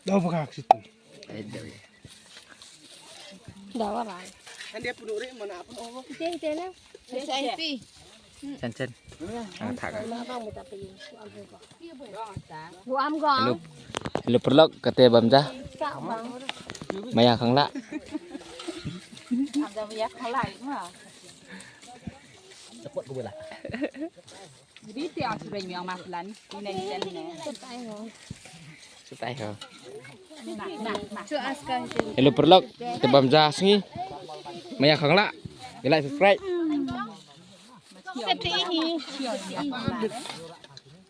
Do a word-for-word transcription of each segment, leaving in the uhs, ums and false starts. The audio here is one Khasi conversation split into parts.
Daw pha ka situ. Daw ba. Kan dia penuh ri mana apa? Ite ite na. S I P. Chan chan. Ang thak. Bu am gong. Hello. Hello paralok, kate bam ja. Maya khang la. Am da maya khang la ma. Support ko bela. Jadi ti ang sudah nyuang ma plan. Ina ina ina. Sutai ho. Hello paralok, te bam ja sngi. Maya khang la. Like subscribe.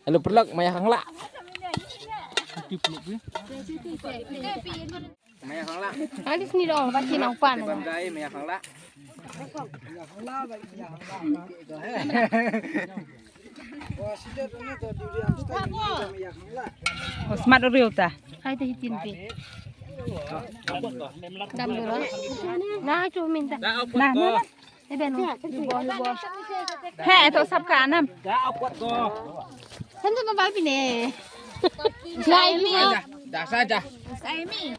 Hello paralok, maya khang la. Maya khang la. Alis ni dong, ba ki nang pan. Te bam ja, maya khang la. Oh, smart uriu ta. Hai te hitin ti. Dam dulu. Nah, cuma minta. Nah, nah, nah. Eh, ben, oh. Ibu, ibu. He, to sap ka anam. Kan tu ba bine. Lai mi. Dah saja. Lai mi.